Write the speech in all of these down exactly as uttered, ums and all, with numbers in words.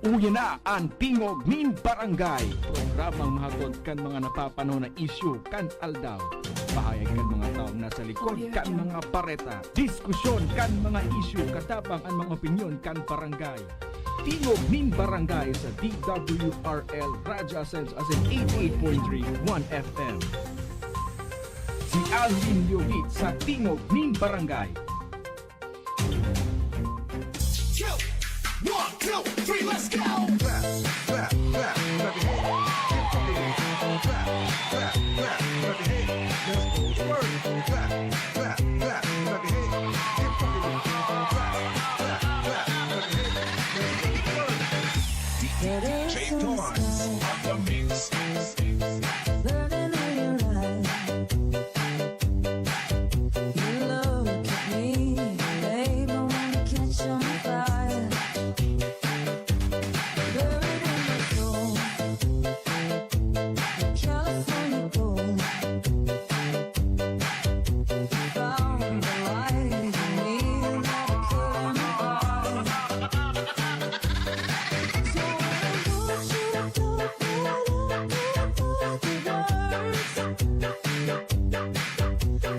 Uya na an Tingog nin Barangay, programang mahatod kan mga napapanahon na isyu kan aldaw. Pahayag kan mga taong nasa likod kan mga bareta, diskusyon kan mga isyu, katabang an mga opinyon kan barangay. Tingog nin Barangay sa D W R L Radyo Asenso asin eighty-eight point three One F M. Si Alvin Yogit sa Tingog nin Barangay. Two, one, two, three, let's go! Clap, clap, clap, clap your hands. Clap, clap, clap, clap your hands. Let's go to work. Clap, clap, clap, clap your hands. Clap, clap, clap your hands. Let's go to work. D J Torrance on the mix. Burning in your eyes. You look at me, babe, I wanna catch on fire. Buried in my soul, the California gold. Found the light in me, never could have. So I want you to go, go, go, go, go, go, go.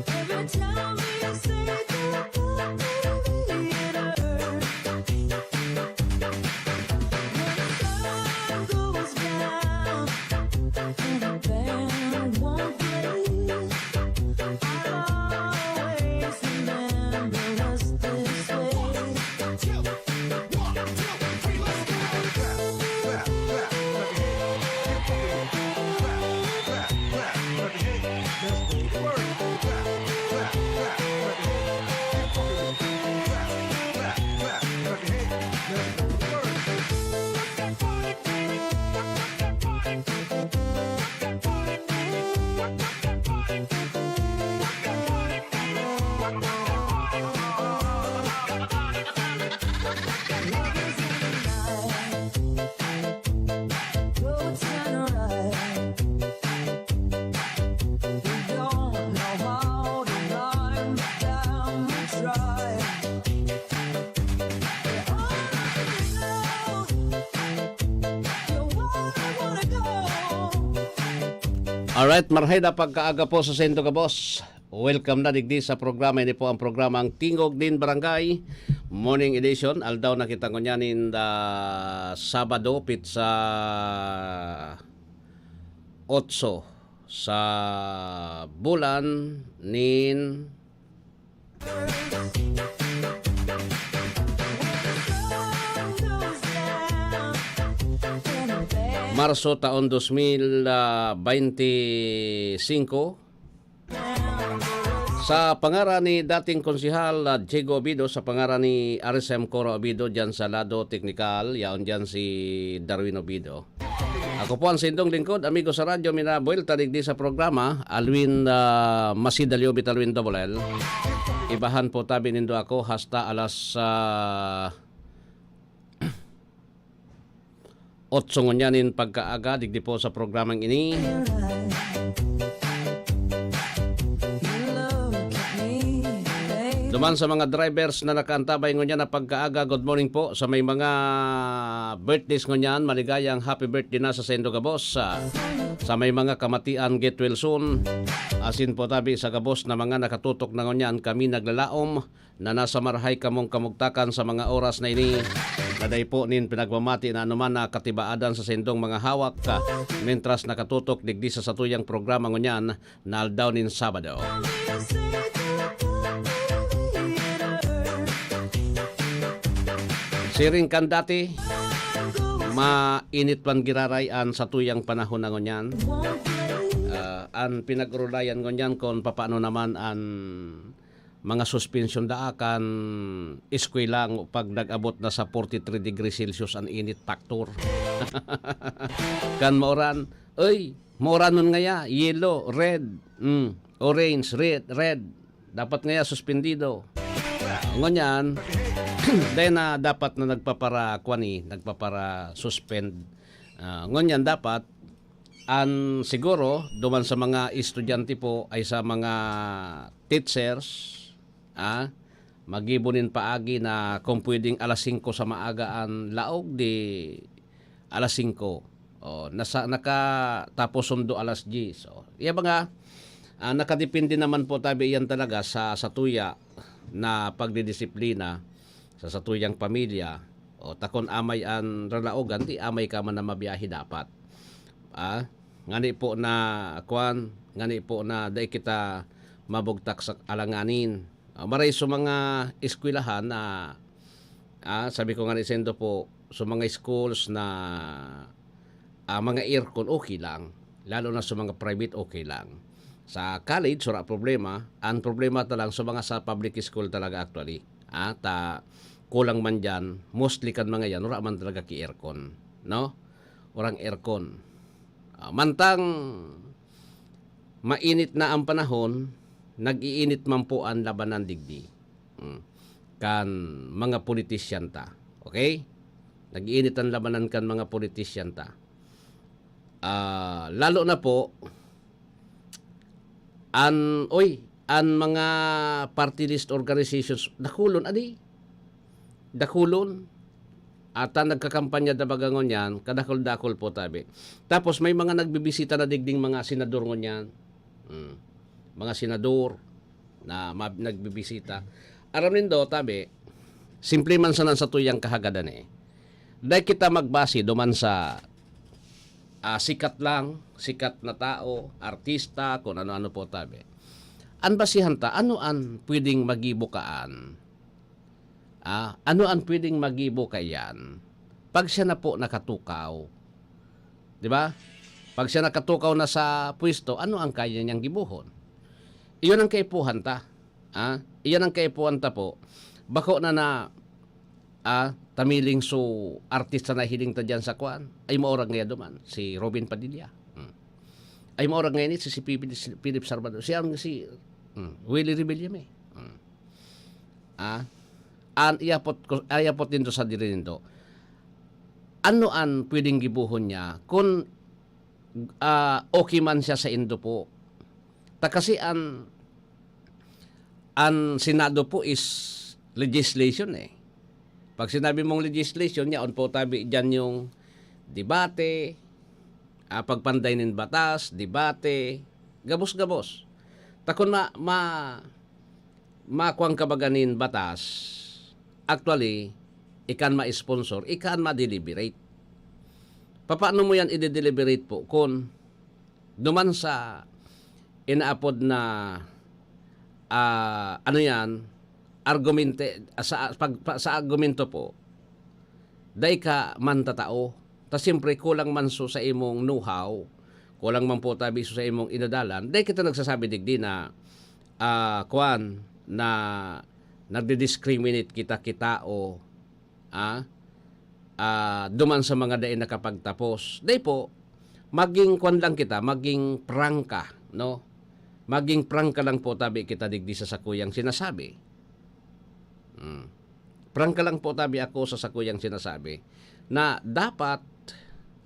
Every time we say goodbye, baby, it hurts. When the sun goes down and the band won't play, I'll always remember us this way. Alright, marhay na pagkaaga po sa saindo gabos. Welcome na digdi sa programa. Ini po ang programang Tingog nin Barangay, Morning Edition. Aldaw na kita ngunyan nin, ah, Sabado, pitsa otso sa bulan nin Marso taon dos mil baynte singko. Sa pangaran ni dating Konsehal, ah, Diego Obido, sa pangaran ni R S M Cora Obido, diyan sa lado teknikal, yaon diyan si Darwin Obido. Ako po ang sindong lingkod, amigo sa radyo, minabuelta digdi sa programa, Alwin, ah, Masida Liobit, Alwin Double L. Ibahan po tabi nindo ako hasta alas, ah, otso ngunyan nin pagkaaga, digdi po sa programang ini. Duman sa mga drivers na nakaantabay ngunyan na pagkaaga, good morning po. Sa may mga birthdays ngunyan, maligayang happy birthday na sa saindo gabos. Sa, sa may mga kamatian, get well soon. Asin po tabi sa gabos na mga nakatutok na ngunyan, kami naglalaom na nasa marahay kamong kamugtakan sa mga oras na ini, na dai po nin pinagmamati na anuman na katibaadan sa saindong mga hawak, ah, mentras nakatutok digdi sa satuyang programa ngunyan na aldaw nin Sabado. Siring kan dati, mainit man giraray an satuyang panahon na ngunyan. Ah, an pinag-orolayan ngunyan kun papaano naman an mga suspensyon daa kan eskwela ngo pag nag-abot na sa forty-three degrees Celsius an init factor. Kan mauran, oy, mauranon ngaya, yellow, red, mm, orange, red, red. Dapat ngaya suspendido. Ngunyan, dahil na dapat na nagpapara, kwan eh, nagpapara suspend. Ah, ngunyan dapat, an siguro, duman sa mga estudyante po ay sa mga teachers, ah, magibo nin paagi na kung pwedeng alas singko sa maaga an laog, di alas singko. O, nasa, nakatapos sundo alas diyes. O, iya mga, ah, nakadepende naman po tabi iyan talaga sa, sa tuya na pagdidisiplina sa satuyang pamilya. O, takon amay an ralaogan, di amay ka man na mabiyahe dapat. Ah, ngani po na, kwan, ngani po na dai kita mabugtak sa alanganin. Ah, maray sa mga eskwelahan na, ah, sabi ko nga ni Sendo po, sa mga schools na, ah, mga aircon, okay lang. Lalo na sa mga private, okay lang. Sa college, wala problema. Ang problema ta lang sa mga sa public school talaga actually. Ah, ta, kulang man dyan, mostly kan mga yan, wala man talaga ki aircon. No? Walang aircon. Ah, mantang mainit na ang panahon, nag-iinit man po ang labanan digdi. Mm. Kan mga politician ta. Okay? Nag-iinit ang labanan kan mga politician ta. Ah, lalo na po, an, oy, an mga party list organizations, dakulon, adi? Dakulon? Ata nagkakampanya da baga ngunyan, kadakol-dakol po tabi. Tapos may mga nagbibisita na digding mga senador ngunyan. Mm. Mga senador na ma-, nagbibisita. Aram nindo, tabi, simple man sana sa tuyang kahagadan eh. Dai kita magbase duman sa, ah, sikat lang, sikat na tao, artista, kung ano-ano po tabi. An basihan ta, ano an pwedeng magibo kaan? Ah, ano an pwedeng magibo kaiyan? Pag siya na po nakatukaw, di ba? Pag siya nakatukaw na sa pwesto, ano ang kaya niyang gibohon? Iyon ang kaipuhan ta. Ah, iyan ang kaipuhan ta po. Bako na na, ah, tamiling so artista na hiling ta dyan sa kwan. Ay maorag ngayon duman, si Robin Padilla. Hmm. Ay maorag ngayon si, si Philip, si Philip Salvador. Siya ang si, hmm, Willie Revillame. Hmm. Ah, an iyapot ko, iyapot nindo sa diri nindo. Ano an pwedeng gibohon niya kun, ah, okay man siya sa indo po? Ta kasi an, an Senado po is legislation eh. Pag sinabi mong legislation, yaon po tabi dyan yung debate, ah, pagpanday nin batas, debate, gabos-gabos. Takon ma, ma, makuan ka baga nin batas, actually, ikan ma-sponsor, ikan ma-deliberate. Papaano mo yan i-deliberate po kun duman sa inaapod na, ah, ano yan, argumente, sa, pag, pa, sa argumento po, dai ka mantatao. Ta siyempre, kulang man so sa imong know-how, kulang man po tabi so sa imong inadalan, dai kita nagsasabi digdi na, ah, kwan, na nagdi-discriminate kita, kita o, ah, ah, duman sa mga dai nakapagtapos. Dai po, maging kwan lang kita, maging prangka, no? Maging prangka lang po tabi kita digdi sa sakuyang sinasabi. Hmm. Prangka lang po tabi ako sa sakuyang sinasabi na dapat,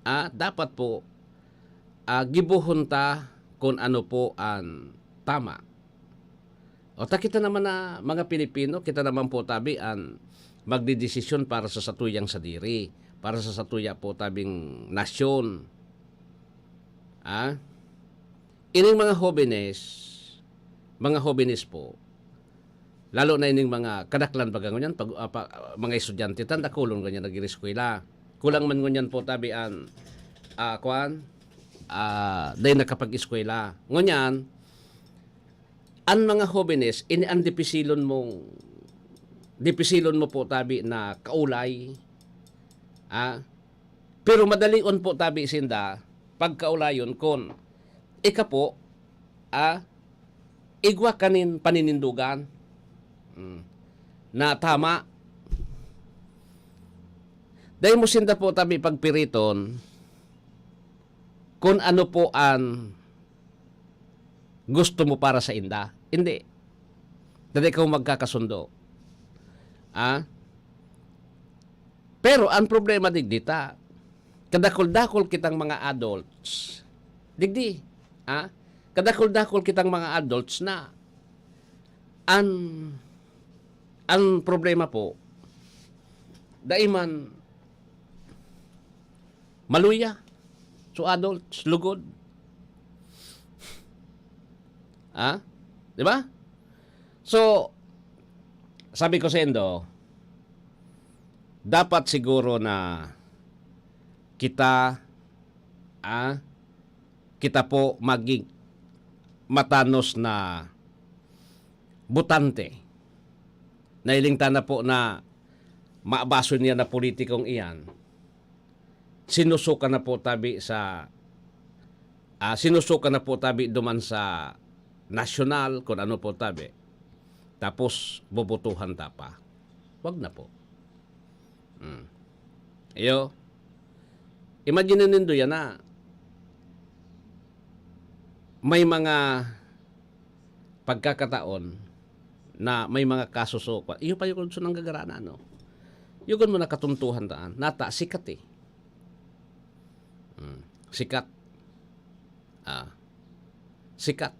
ah, dapat po, ah, gibohon ta kun ano po an tama. O ta kita naman na mga Pilipino, kita naman po tabi an magdedesisyon para sa satuyang sadiri, para sa satuya po tabing nasyon. Ah? Ining mga hobenes, mga hobenes po, lalo na ining mga kadaklan baga ngunyan, pag, ah, pa, mga estudyante, tan dakulon ngunyan nag-ireskwela. Kulang man ngunyan po tabi an, ah, kwan, ah, dai nakapag-eskwela. Ngunyan, an mga hobenes, ini an dipisilon mong, dipisilon mo po tabi na kaulay. Ah, pero madalion po tabi sinda pagkaulayon kun ika po, ah, igwa ka nin paninindogan, mm, na tama. Dai mo sinda po tabi pagpiriton kun ano po an gusto mo para sa inda. Hindi. Dai kamo magkakasundo. Ah? Pero ang problema digdi ta, kadakol-dakol kitang mga adults. Digdi, ah? Kadakol-dakol kitang mga adults na an, ang problema po, dai man, Maluya. So, adults, lugod. Ha? Di ba? So, sabi ko saindo, dapat siguro na kita, ah, kita po maging matanos na botante. Nahiling ta na po na mabaso niya na politikong iyan. Sinusuka na po tabi sa, ah, sinusuka na po tabi duman sa nasyonal, kung ano po tabi. Tapos, bobotohan ta pa. Wag na po. Hmm. Iyo, imagine nindo yan na may mga pagkakataon na may mga kaso so, iyo pa yung so nanggagara na, no? Yugon mo nakatuntuhan taan. Nata, sikat eh. Hmm. Sikat. Ah. Sikat.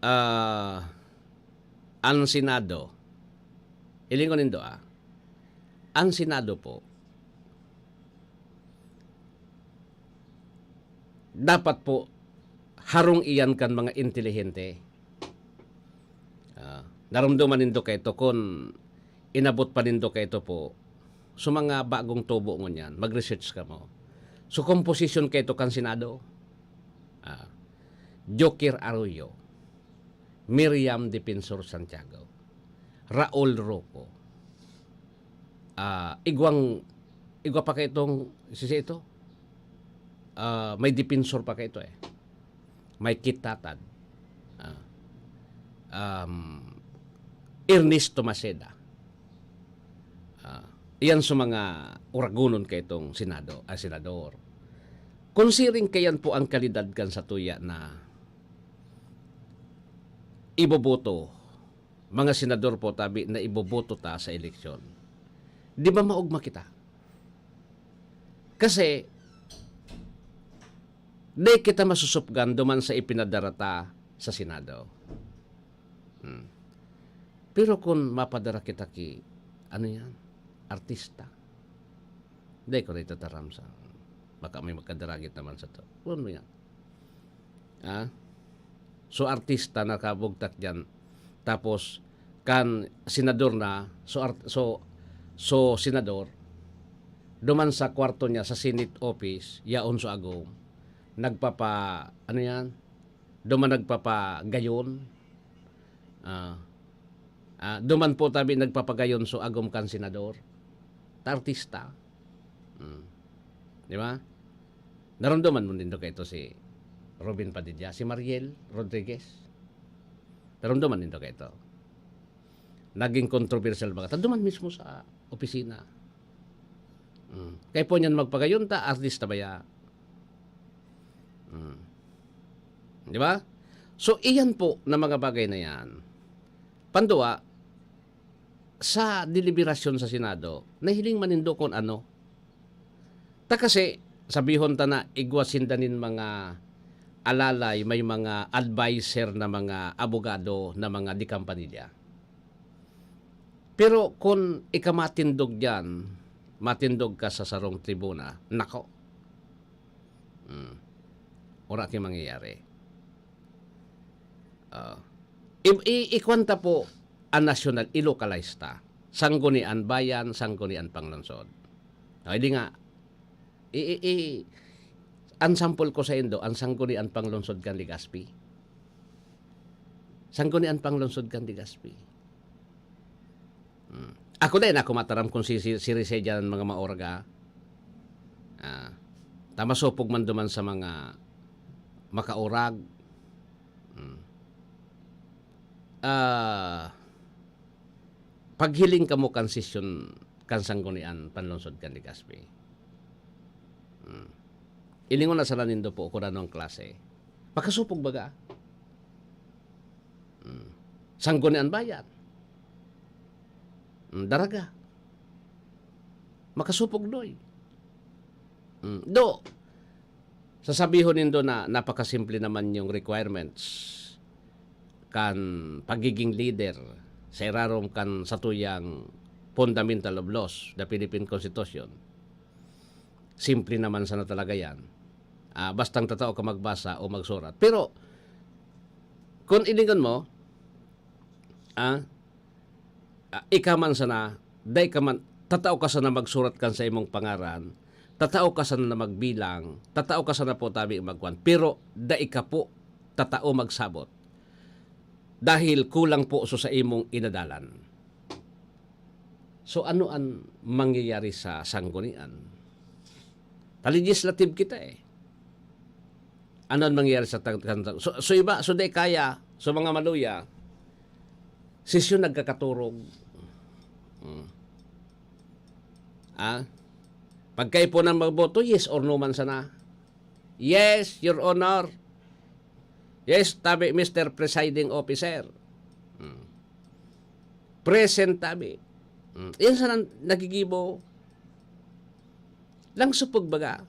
Ah, ang Senado, ilingon nindo, ah, ang Senado po, dapat po, harong iyan kan mga intelihente. Ah, naromdoman nindo kaito kun inabot pa nindo kaito po, so mga bagong tubo ngunyan, mag-research kamo. So, komposisyon kaito kan Senado, ah, Joker Arroyo, Miriam Defensor Santiago, Raul Roco, ah, igwang, igwa pa kaitong, sisi ito? Ah, may Defensor pa kaito eh. May Kitatad. Ah, um, Ernesto Maceda. Ah, iyan sa mga uragonon kaitong Senado, ah, senador. Considering kayan po ang kalidad kan satuya na iboboto, mga senador po tabi na iboboto ta sa eleksyon, di ba maogma kita? Kasi, di kita masusupgan duman sa ipinadara ta sa Senado. Hmm. Pero kung mapadara kita ki, ano yan? Artista. Di ko na itataram sa, baka may magkadaragit naman sa to. Ano yan? Ah? So, artista nakabugtak diyan. Tapos, kan senador na, so, art-, so, so, senador, duman sa kwarto niya, sa Senate office, yaon so agom, nagpapa-, ano yan? Duman nagpapagayon. Ah, ah, duman po tabi nagpapagayon so agom kan senador. Ta artista. Hmm. Di ba? Naramdaman mo nindo kaito si Robin Padilla, si Mariel Rodriguez. Naramdaman nindo kaito. Naging kontrobersyal ba? Duman mismo sa opisina. Hmm. Kaya po niyan magpagayon ta, artista ba ya? Hmm. Di ba? So, iyan po na mga bagay na yan. Panduwa, sa deliberasyon sa Senado, nahiling man nindo kung ano. Ta kasi, sabihon ta na, igwa sinda nin mga alalay, may mga adviser na mga abogado na mga di kampanilya. Pero kun ika matindog diyan, matindog ka sa sarong tribuna, nako. Hmm. Wala kay mangyayari. Ah. I, i, ikwanta po ang nasyonal, i-localize ta. Sanggunian Bayan, Sanggunian Panglungsod. Ay, di nga. I, i, i, ang sample ko saindo, ang Sanggunian Panglungsod kan Legazpi. Sanggunian Panglungsod kan Legazpi. Hmm. Ako din, ako mataram kung si, si, si Risa diyan ang mga maorga. Ah, ta masupog man duman sa mga makaurag. Hmm. Ah, paghiling kamo kan sesyon kan Sanggunian Panlungsod kan Legazpi. Hmm. Ilingon na sana nindo po kung anong klase. Makasupog baga. Hmm. Sanggunian Bayan. Hmm, Daraga. Makasupog doy. Hmm. Do, sasabihon nindo na napakasimple naman yung requirements kan pagiging leader sa irarom kan satuyang Fundamental of Laws, the Philippine Constitution. Simple naman sana talaga yan. Ah, bastang tatao ka magbasa o magsurat. Pero, kung ilingon mo, ah, ah, ika man sana, dai ka man, tatao ka sana magsurat kan sa imong pangaran, tatao ka sana na magbilang, tatao ka sana po tabi magkuan, pero dai ka po tatao magsabot. Dahil kulang po so sa imong inadalan. So, ano an mangyayari sa sanggunian? Ta-legislative kita eh. Ano an mangyayari sa tag-, tag-, so, so iba, so di kaya, so mga maluya, sesyon nagkakaturog. Hmm. Ah? Pagkaipunan magboto, yes or no man sana? Yes, Your Honor. Yes, tabi, Mister Presiding Officer. Hmm. Present tabi. Hmm. Yan sana nagigibo. Lang supog baga.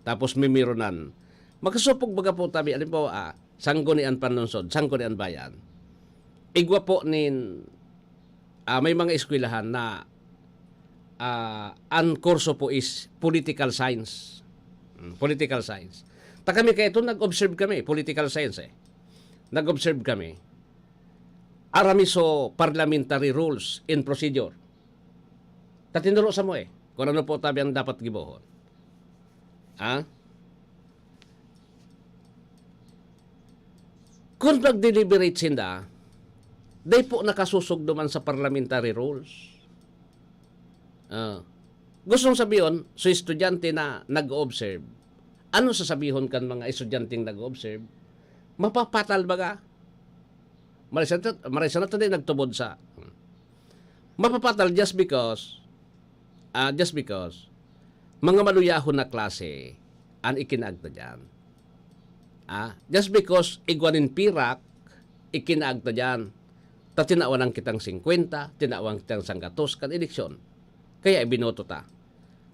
Tapos mimironan. Makasupog baga po tabi. Halimbawa, ah, Sanggunian Panlungsod, Sanggunian Bayan. Igwa po nin, ah, may mga eskwelahan na, ah, ang kurso po is political science. Mm, political science. Ta kami kaya ito, nag-observe kami, political science eh. Nag-observe kami. Aramiso parliamentary rules and procedure. Ta tinuro samo eh, kung ano po tabi ang dapat gibohon. Ha? Kung nag-deliberate sinda, dai po nakasusog duman sa parliamentary rules. Ah. Gustong sabihon, so estudyante na nag-o-observe, ano sasabihon kan mga estudyanteng nag-o-observe? Mapapatal baga? Marisa na, marisa na tayo nagtubod sa, mapapatal just because, ah, just because, mga maluyahon na klase an ikinaagta diyan. Ah, just because igwa nin pirak, ikinaagta diyan. Ta tinawan kitang singkwenta, tinawan kitang sanggatos kan eleksyon. Kaya ibinoto ta.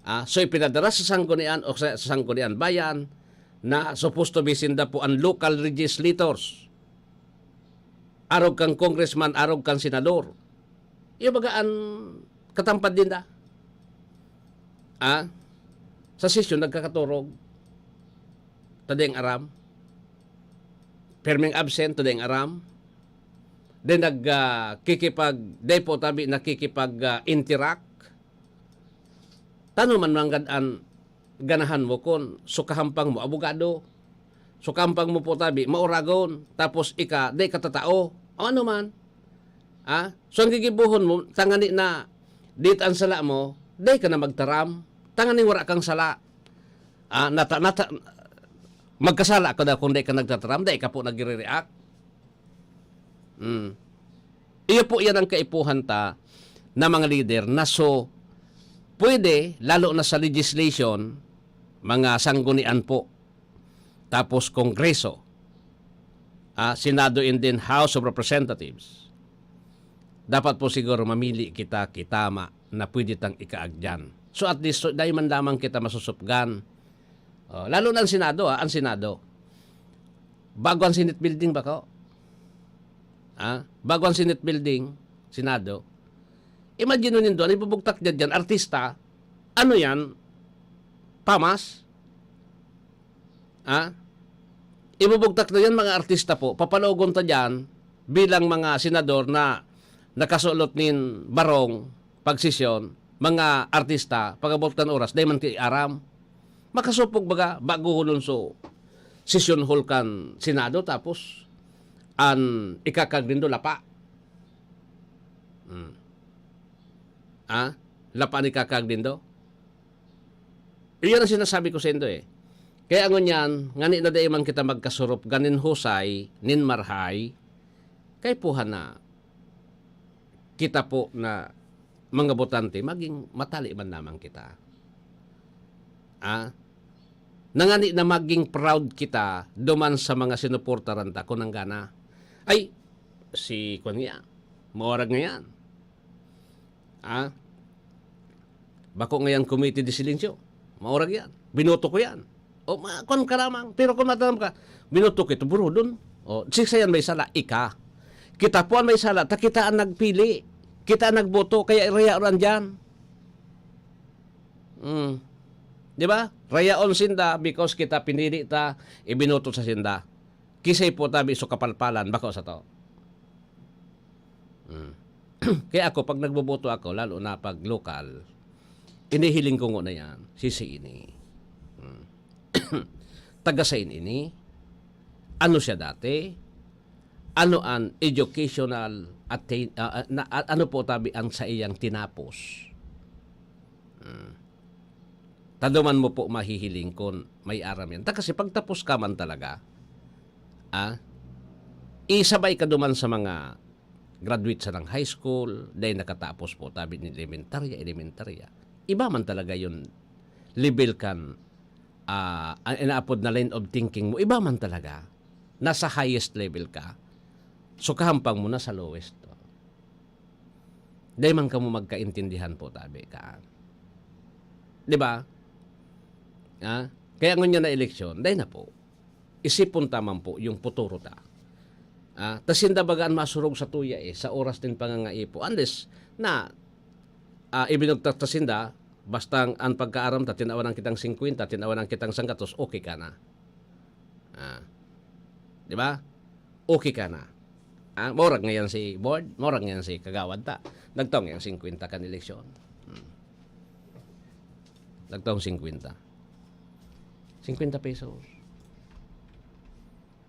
Ah, so ipinadara sa sanggunian o sa, sa sanggunian bayan na supposed to be sinda po ang local legislators. Arog kang congressman, arog kang senador. Iyo baga an katampad ninda. Ah, sa sesyon nagkakaturog. Tadeng aram. Perming absent, tadeng aram. Then nag, ah, kikipag, dai po tabi nakikipag, ah, interact. Tano man manggad an ganahan mo kun so kahampang mo, abogado. So kahampang mo po tabi, mauragon. Tapos ika, dai ka tatao. O ano man. Ah? So ang gigibohon mo, tangani na dit an sala mo, dai ka na magtaram. Tangani wara kang sala. Ah, nata, nata, magkasala ka na kung dai ka nagtataram, dai ka po nagre-react. Hmm. Iyo po yan ang kaipuhan ta na mga leader na so pwede, lalo na sa legislation, mga sanggunian po, tapos Kongreso, ah, Senado and then House of Representatives, dapat po siguro mamili kita, kitama na pwede tang ikaagyan. So at least, so, dai man lamang kita masusupgan. Oh, lalo na ang Senado, ah, ang Senado. Bago ang Senate building ba ko? Ah, bago ang Senate building, Senado. Imagine mo nindo, ano ibubugtak dyan, dyan, artista, ano yan? Pamas? Ah? Ibubugtak na yan, mga artista po. Papalogon ta dyan bilang mga senador na nakasulot nin barong, pagsisyon, mga artista, pag-abot kan oras, dai man ti aram. Makasupog baga, bago hulon so session hall kan Senado, tapos an ikakag nindo lapa. Hmm. Ah? Lapa an ikakag nindo? Iyan ang sinasabi ko saindo eh. Kaya ngunyan, ngani na dai man kita magkasurup ganin husay, nin marhay, kaipuhan na kita po na mga botante, maging matali man lamang kita. Ah? Nangani na maging proud kita duman sa mga sinuportaran ta, kung nanggana. Ay, si kwan nga, maorag nga yan. Ah? Bako nga yan Committee de Silencio. Maorag yan. Binoto ko yan. O, ma-, kwan ka lamang. Pero kung mataram ka, binoto ko ito, burodon. O, si sayan may sala, ika. Kita po an may sala, ta kita an nagpili. Kita an nagboto, kaya iraya oran dyan. Mm. Di ba? Rayaon sinda because kita pinili ta, ibinoto sa sinda. Kisay po tabi so kapalpalan, bako sa to. Hmm. Kaya ako, pag nagboboto ako, lalo na pag lokal, inihiling ko na yan, sisi ini. Hmm. Taga sain ini? Ano siya dati? Ano an educational attain-, ah, ah, na, ah, ano po tabi ang sa iyang tinapos? Hmm. Taduman mo po mahihiling kun may aram yan. Ta kasi pagtapos ka man talaga, ah, isabay ka duman sa mga graduate sa ng high school, dahil nakatapos po tabi ni elementarya, elementarya. Iba man talaga yun level kan, ah, ang inaapod na line of thinking mo, iba man talaga. Nasa highest level ka, so kahampang mo na sa lowest. Dai man kamo magkaintindihan po, tabi ka. Di ba? Ah, kaya ngunyan na eleksyon, dai na po. Isipon ta man po yung puturo ta. Ah, ta sinda baga an masurog sa tuya eh, sa oras nin pangangaipo. Unless na, ah, ibinugtak ta sinda, basta ang, ang pagkaaram ta, tinawanan kitang singkwenta, tinawanan kitang sanggatos, okay ka na. Ah. Di ba? Okay ka na. Ah, maurag ngayon si board, maurag ngayon si kagawad ta. Nagtong yang singkwenta kan eleksyon. Hmm. Nagtong singkwenta. Singkwenta pesos.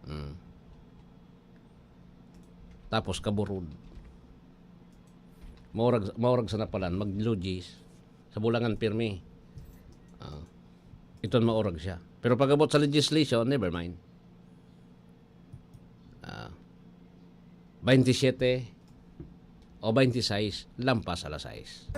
Hmm. Tapos kaburod. Maurag, maurag sa napalan, maglogis. Sa bulangan pirmi. Ah. Iton maurag siya. Pero pag-abot sa legislation, never mind. Ah, twenty-seven o twenty-six, lampas alas sais.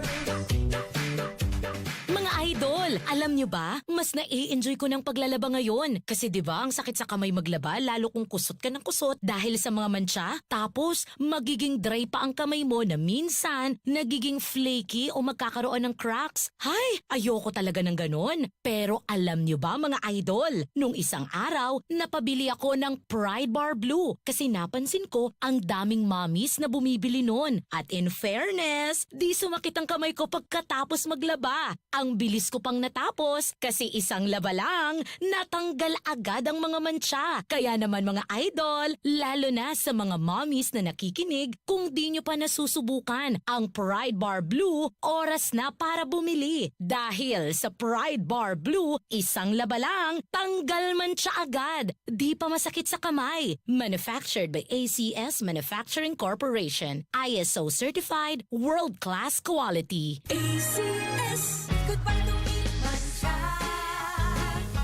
Mga idol, alam nyo ba? Mas nai-enjoy ko ng paglalaba ngayon. Kasi 'di ba, ang sakit sa kamay maglaba, lalo kung kusot ka ng kusot dahil sa mga mantsa. Tapos, magiging dry pa ang kamay mo na minsan nagiging flaky o magkakaroon ng cracks. Hay, ayoko talaga ng ganon. Pero alam nyo ba, mga idol, nung isang araw, napabili ako ng Pride Bar Blue kasi napansin ko ang daming mommies na bumibili nun. At in fairness, di sumakit ang kamay ko pagkatapos maglaba. Ang bilis ko pang natapos kasi isang laba lang, natanggal agad ang mga mantsa. Kaya naman, mga idol, lalo na sa mga mommies na nakikinig, kung di nyo pa nasusubukan ang Pride Bar Blue, oras na para bumili. Dahil sa Pride Bar Blue, isang laba lang, tanggal mantsa agad. Di pa masakit sa kamay. Manufactured by A C S Manufacturing Corporation. I S O certified, world-class quality. A C S, goodbye to meat mantsa.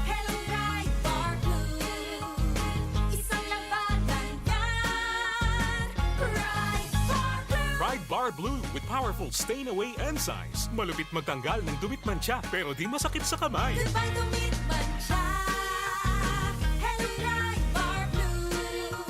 Hello, Pride Bar Blue. Isang laba lang yan. Pride Bar Blue. Pride Bar Blue with powerful stain away enzymes. Malupit magtanggal ng dumit mantsa pero di masakit sa kamay. Goodbye to meat mantsa. Hello, Pride Bar Blue.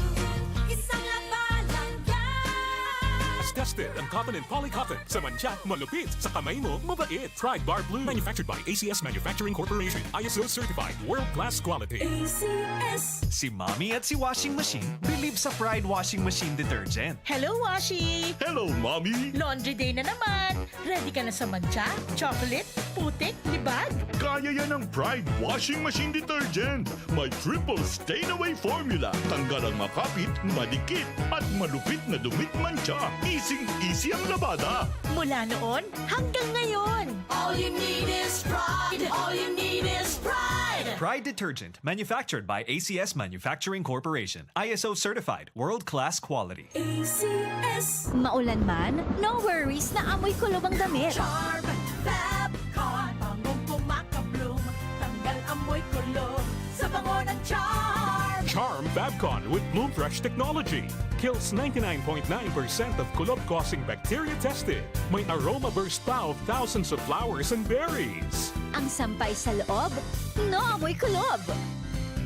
Isang laba lang yan. As tested ang cotton and polycotton. Sa mantsa, malupit. Sa kamay mo, mabait. Pride Bar Blue. Manufactured by A C S Manufacturing Corporation. I S O certified. World class quality. A C S. Si Mommy at si Washing Machine believe sa Pride Washing Machine Detergent. Hello, Washi! Hello, Mommy! Laundry day na naman! Ready ka na sa mantsa, chocolate, putik, libag? Kaya yan ng Pride Washing Machine Detergent! May triple stain away formula. Tanggal ang makapit, madikit, at malupit na dumit mantsa. Easy-easy ang labada. Mula noon hanggang ngayon. All you need is Pride. All you need is Pride. Pride Detergent, manufactured by A C S Manufacturing Corporation. I S O certified, world-class quality. A C S. Maulan man, no worries na amoy kulob ang damit. Charm Fab Con, bangong kumakabloom, tanggal amoy kulob sa bango ng Charm. Charm Fabcon with Bloom Fresh technology kills ninety-nine point nine percent of kulob-causing bacteria tested. May aroma burst pa of thousands of flowers and berries. Ang sampay sa loob, no amoy kulob.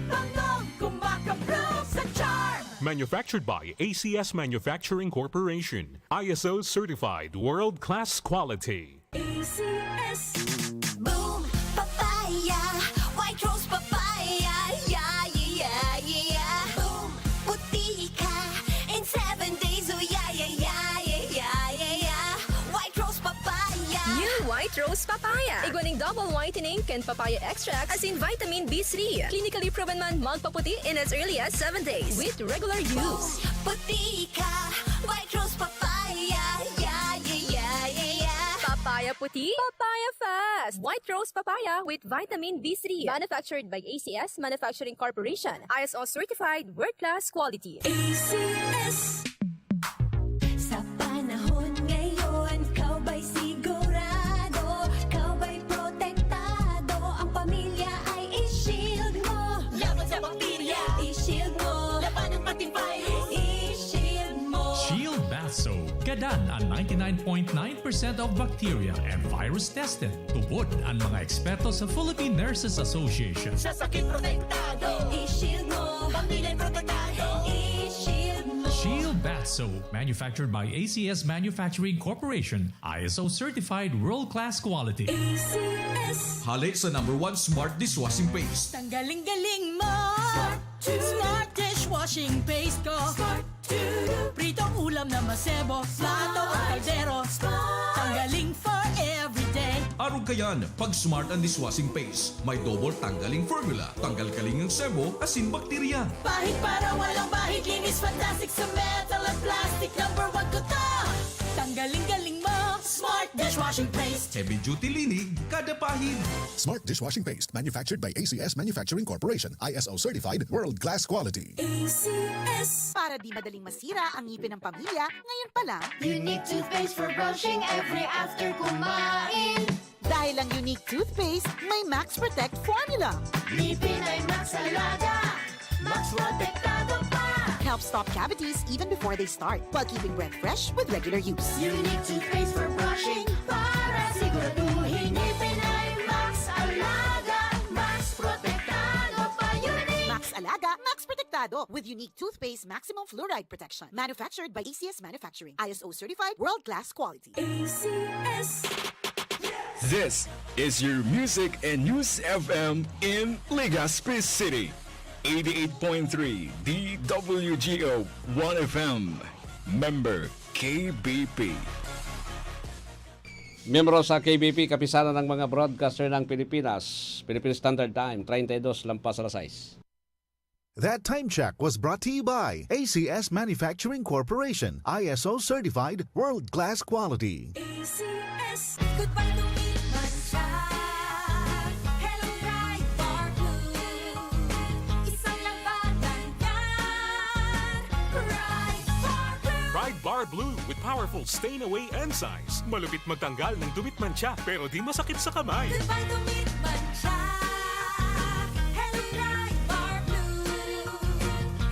Bangong kumakabloom sa Charm. Manufactured by A C S Manufacturing Corporation. I S O certified world-class quality. A C S. Boom Papaya, White Rose Papaya, yeah, yeah, yeah, yeah. Boom, puti ka in seven days, oh, yeah, yeah, yeah, yeah, yeah, yeah. White Rose Papaya. New White Rose Papaya. Igwa ning double whitening kan papaya extract asin vitamin B three. Clinically proven man magpaputi in as early as seven days with regular use. Puti ka, White Rose Papaya. Yeah, yeah, yeah, yeah, yeah. Papaya puti, papaya fast. White Rose Papaya with vitamin B three. Manufactured by A C S Manufacturing Corporation. I S O certified, world-class quality. A C S. Sa panahon ngayon, ikaw ba'y sigurado? Ikaw ba'y protektado? Ang pamilya ay i-shield mo. Laban sa bakterya, i-shield mo. Labanan pati virus, i-shield mo. Shield Bath Soap. Gadan an ninety-nine point nine percent of bacteria and virus tested. Tubod an mga eksperto sa Philippine Nurses Association. Sa sakit protektado, i-shield mo. Pamilya protektado, i-shield mo. Shield Bath Soap, manufactured by A C S Manufacturing Corporation, I S O certified world-class quality. A C S. Hale sa number one smart dishwashing paste. Tanggaling-galing mo. Smart dishwashing paste ko. Smart Pritong ulam na masebo, plato o kaldero. Tanggaling for everyday. Arog kayan, pag Smart an dishwashing paste. May double tanggaling formula. Tanggal kaling ang sebo, asin bakterya. Pahid para walang bahid, linis fantastic sa metal at plastic. Number one ko to. Tanggaling-galing mo, Smart dishwashing paste. Heavy duty linig, kada pahid. Smart dishwashing paste, manufactured by A C S Manufacturing Corporation, I S O certified, world class quality. A C S. Para di madaling masira ang ngipin ng pamilya, ngayon pa lang. Unique toothpaste for brushing every after kumain. Dahil ang Unique Toothpaste may Max Protect Formula. Ngipin ay Max Alaga, Max Protektado pa. Helps stop cavities even before they start, while keeping breath fresh with regular use. Unique Toothpaste for brushing para siguraduhin ngipin ay Max Alaga, Max Protektado pa. Unique Max Alaga, Max Protektado with Unique Toothpaste Maximum Fluoride Protection. Manufactured by A C S Manufacturing. I S O certified, world-class quality. A C S. This is your Music and News F M in Legazpi City. Eighty-eight point three D W G O One F M. Member K B P. Miyembro sa K B P, Kapisanan ng mga Broadcaster ng Pilipinas, Philippine Standard Time, treinta y dos lampas alas sais. That time check was brought to you by A C S Manufacturing Corporation, I S O certified, world-class quality. A C S. Goodbye to meat mancha. Hello, Pride Bar Blue. Isang labanan yan. Pride Bar Blue. Pride Bar Blue with powerful stain away enzymes. Malupit magtanggal ng dumit mancha, pero di masakit sa kamay. Goodbye to meat mancha. Hello, Pride Bar Blue.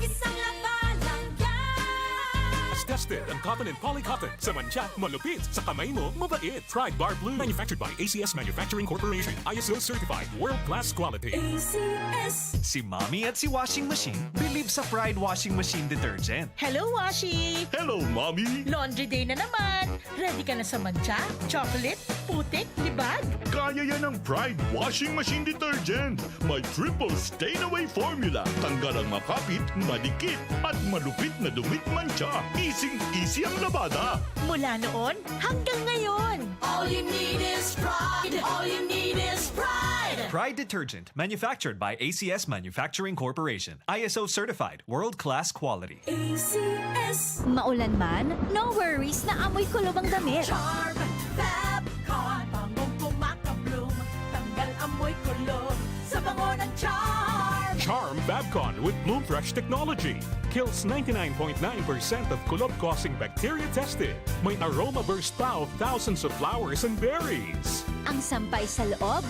Isang labanan yan. Tested ang cotton and poly cotton. Sa mancha, malupit. Sa kamay mo, mabait. Pride Bar Blue. Manufactured by A C S Manufacturing Corporation. I S O certified. World class quality. A C S. Si Mommy at si Washing Machine believe sa Pride Washing Machine Detergent. Hello, Washi! Hello, Mommy! Laundry day na naman! Ready ka na sa mancha, chocolate, putik, libag? Kaya yan ng Pride Washing Machine Detergent. May triple stain away formula. Tanggal ang makapit, madikit, at malupit na dumit mancha. Easing-easy ang labada. Mula noon hanggang ngayon. All you need is Pride. All you need is Pride. Pride Detergent, manufactured by A C S Manufacturing Corporation. I S O certified, world-class quality. A C S. Maulan man, no worries na amoy kulob ang damit. Charm Fabcon, bangong kumakabloom, tanggal amoy kulob sa bango ng Charm. Charm Fabcon with Bloom Fresh technology kills ninety-nine point nine percent of kulob-causing bacteria tested. May aroma burst pa of thousands of flowers and berries. Ang sampay sa loob,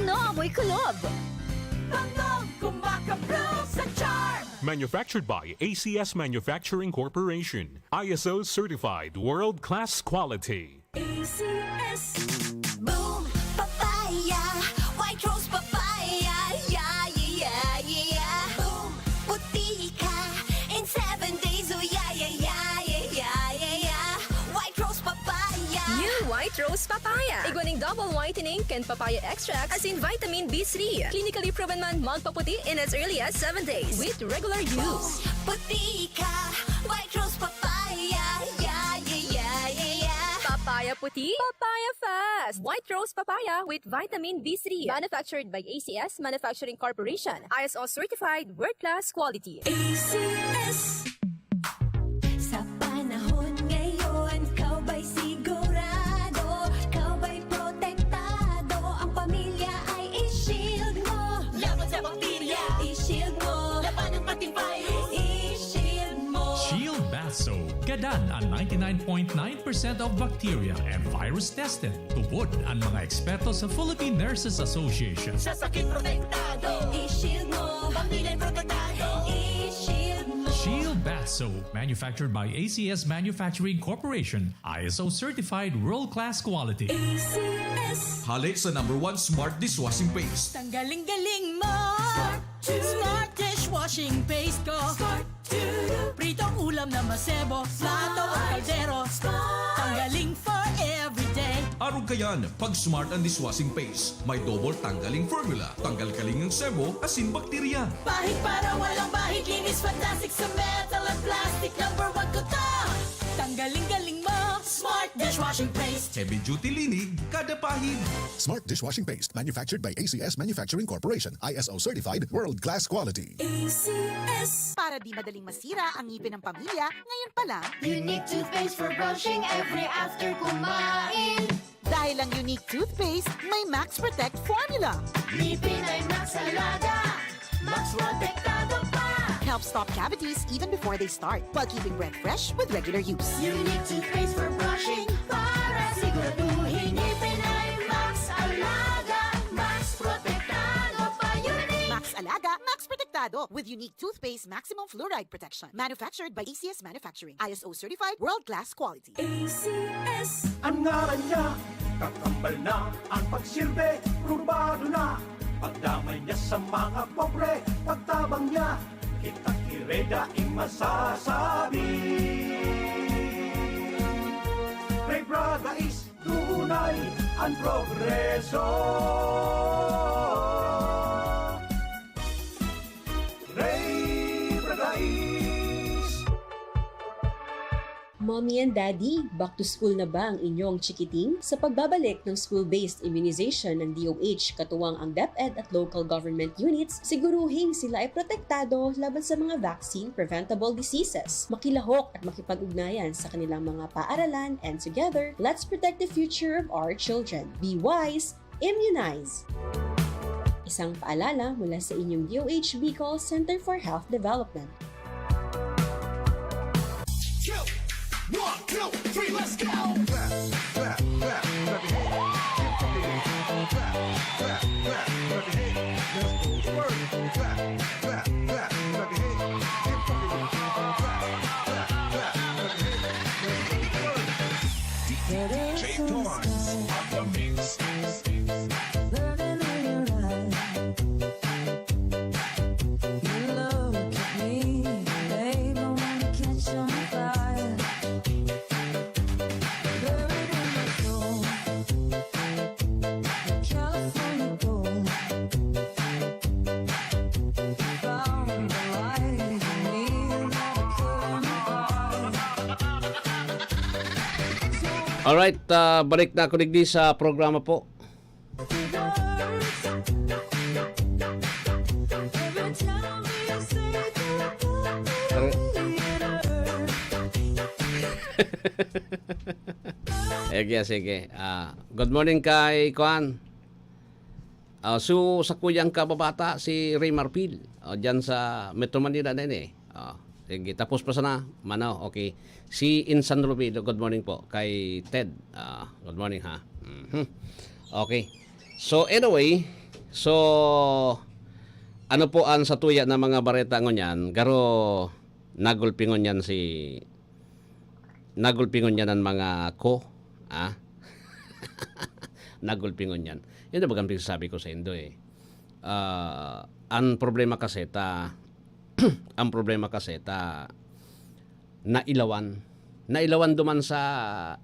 no amoy kulob. Bangong kumakabloom sa Charm. Manufactured by A C S Manufacturing Corporation. I S O certified, world-class quality. A C S. Boom Papaya, White Rose Papaya, yeah, yeah, yeah, yeah. Boom, puti ka in seven days, oh, yeah, yeah, yeah, yeah, yeah, yeah, yeah. White Rose Papaya. New White Rose Papaya. Igwa ning double whitening kan papaya extract asin vitamin B three. Clinically proven man magpaputi in as early as seven days with regular use. Puti ka, White Rose Papaya, yeah, yeah, yeah, yeah, yeah. Papaya Papaya puti, papaya fast. White rose papaya with vitamin B three. Manufactured by A C S Manufacturing Corporation. I S O certified, world-class quality. A C S. Sa panahon ngayon, ikaw ba'y sigurado? Ikaw ba'y protektado? Ang pamilya ay i-shield mo. Laban sa bakterya, i-shield mo. Labanan pati virus, i-shield mo. Shield Bath Soap. Gadan ang ninety-nine point nine percent of bacteria and virus tested. Tubod ang mga eksperto sa Philippine Nurses Association. Sa sakit protektado, i-shield mo. Pamilya protektado, i-shield mo. Shield Bath Soap, manufactured by A C S Manufacturing Corporation, I S O certified, world-class quality. A C S. Hale sa number one smart dishwashing paste. Tanggaling-galing mo. Smart dishwashing paste ko. Pritong ulam na masebo, plato o kaldero. Tanggaling for everyday. Arog kayan, pag Smart ang dishwashing paste, may double tanggaling formula. Tanggal kaling ang sebo, asin bakterya. Pahid para walang bahid, linis fantastic sa metal at plastic. Number one ko to. Tanggaling-galing mo, Smart dishwashing paste. Heavy duty linig, kada pahid. Smart dishwashing paste, manufactured by A C S Manufacturing Corporation, I S O certified, world-class quality. A C S. Para di madaling masira ang ngipin ng pamilya, ngayon pa lang. Unique toothpaste for brushing every after kumain. Dahil ang Unique toothpaste, may Max Protect formula. Ngipin ay Max Alaga, Max Protektado pa. Helps stop cavities even before they start, while keeping breath fresh with regular use. Unique toothpaste for brushing para siguraduhin ngipin ay Max Alaga, Max Protektado pa. Unique. Max Alaga, Max Protektado with Unique Toothpaste Maximum Fluoride Protection. Manufactured by A C S Manufacturing. I S O certified, world-class quality. A C S. Ang ngaran niya, kakambal na ang pagsirbe, probado na. Pagdamay niya sa mga pobre, pagtabang niya, kita ki Rey daing masasabi. Rey Braga is tunay ang progreso. Rey Braga is Mommy and Daddy, back to school na ba ang inyong chikiting? Sa pagbabalik ng school-based immunization ng D O H, katuwang ang DepEd at local government units, siguruhing sila ay protektado laban sa mga vaccine-preventable diseases. Makilahok at makipag-ugnayan sa kanilang mga paaralan, and together, let's protect the future of our children. Be wise, immunize! Isang paalala mula sa inyong D O H Bicol Center for Health Development. Two, one, two, three, let's go! Clap, clap, clap, clap your hands. Keep rocking. Clap, clap, clap, clap your hands. Let's go. Twerk. Clap, clap, clap your hands. Keep rocking. Clap, clap, clap, clap your hands. Let's go. Twerk. D J Torrance on the mix. Burning in your eyes. You look at me, babe, I wanna catch on fire. Buried in my soul, California gold. Found the light in me, and I couldn't hide. Alright, ah, balik na ako digdi sa programa po. Sige, sige. Ah, good morning kay Kuan. Ah, so, sa kuyang kababata, si Ray Marfil. Ah, dyan sa Metro Manila na yun eh. Ah, sige, tapos pa sana, Mano, okay. Si Insan Romilo, good morning po. Kay Ted, ah, good morning ha. Mhm. Okay. So, anyway, so, ano po ang satuya na mga bareta ngunyan? Garo, nagulpi ngunyan si, nagulpi ngunyan ang mga ko, ah? Nagulpi ngunyan. Yun na bagang pinagsasabi ko sa Indo eh. Ah, ang problema kasi ta, ang problema kasi ta, nailawan. Nailawan duman sa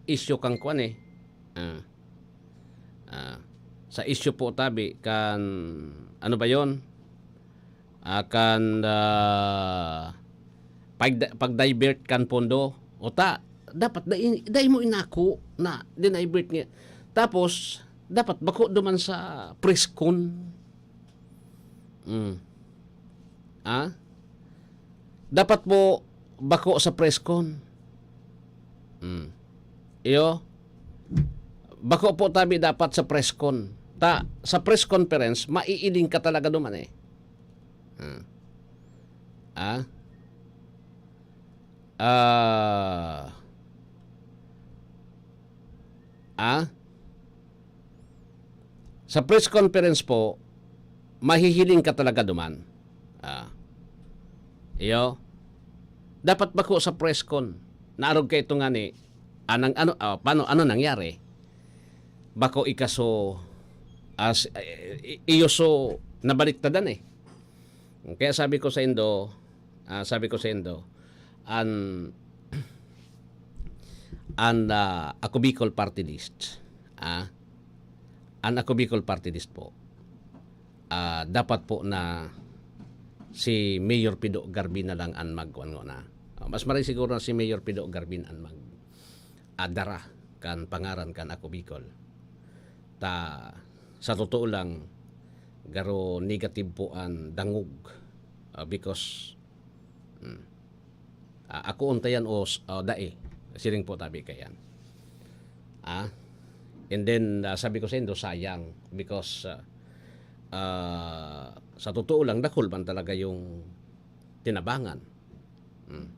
isyu kan kwan eh. Ah. Ah. Sa isyu po tabi kan, ano ba yon? Ah, kan, ah, pag-, pag-divert kan pondo. Uta, dapat dai, dai mo inako na dinivert nga. Tapos, dapat bako duman sa press con. Mm. Ah? Dapat po bako sa press con. Mm. Iyo, bako po tabi dapat sa press con. Ta, sa press conference, maiiling ka talaga duman eh. Hmm. Ah? Ah? Ah? Sa press conference po, mahihiling ka talaga duman. Ah. Iyo. Dapat bako sa press con. Naarog ka ito nga ni, anang, ano, ah, paano, ano nangyari? Bako ikaso, as, i-, i-, iyo so nabaliktadan eh. Kaya sabi ko sa indo, ah, sabi ko sa indo, an, an, ah, Ako Bicol Party List, ah, an Ako Bicol Party List po, ah, dapat po na si Mayor Pido Garbin na lang an magkuan ngona. Ah, mas maray siguro na si Mayor Pido Garbin an mag, ah, dara kan pangaran kan Ako Bicol. Ta, sa totoo lang, garo negative po an dangog, ah, because, hmm, ah, ako untayan o s-, o dai, siring po tabi kayan. Ah, and then, ah, sabi ko sa indo, sayang because, ah, ah, sa totoo lang, dakul man talaga yung tinabangan. Hmm.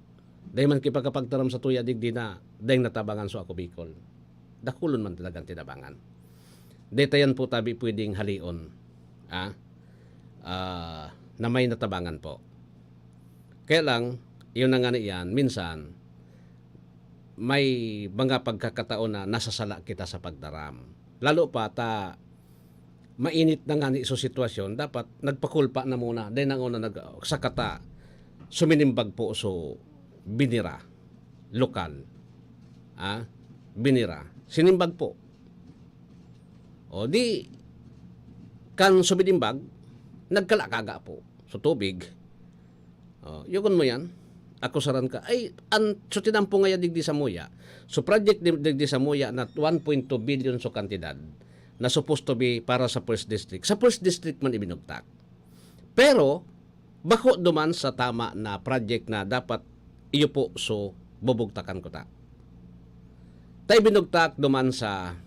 Dai man kipagkapagtaram sa tuya digdi na daing natabangan so Ako Bicol. Dakulon man talagang tinabangan. Dai tayan po tabi pwedeng halion, ah, ah, na may natabangan po. Kaya lang, yun na nga na iyan, minsan, may mga pagkakataon na nasasala kita sa pagdaram. Lalo pa ta mainit na nga ni so sitwasyon, dapat nagpakulpa na muna. Then ang una nag-, sakata, suminimbag po so binira, lokal. Ah, binira. Sinimbag po. O di, kan suminimbag, nagkalakaga po. So tubig. Oh, yugon mo yan. Akusaran ka. Ay, an, so tinampo ngaya digdi sa Muya. So project di, digdi sa Muya na one point two billion so kantidad na supposed to be para sa first district. Sa first district man ibinugtak. Pero, bako duman sa tama na project na dapat iyo po so bubugtakan ko ta. Ta ibinugtak duman sa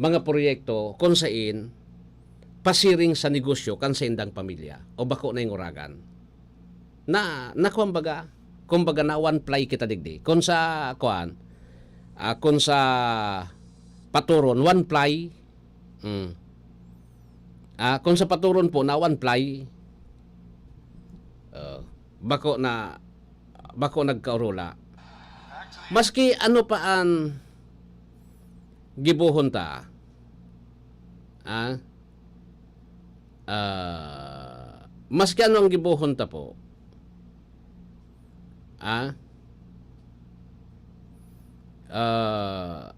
mga proyekto kung sain pasiring sa negosyo kan saindang pamilya o bako na yung uragan. Na, na kumbaga, kumbaga na one ply kita digdi. Kung sa, kuan, ah, kung sa paturon, one ply, hmm. Ah, kung sa paturon po, na one ply, ah, bako na, bako nagkaurula. Maski ano pa an gibohon ta, ah, ah, maski ano ang gibohon ta po, ah, ah,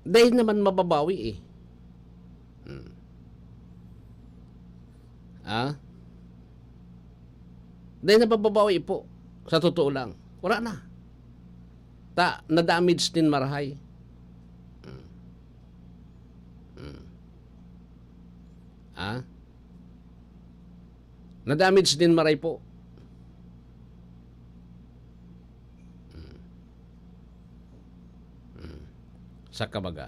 dai naman mababawi eh. Hmm. Ah? Dai na mababawi po. Sa totoo lang. Wala na. Ta, na-damage din marahay. Hmm. Hmm. Ah? Na-damage din maray po. Hmm. Hmm. Saka baga.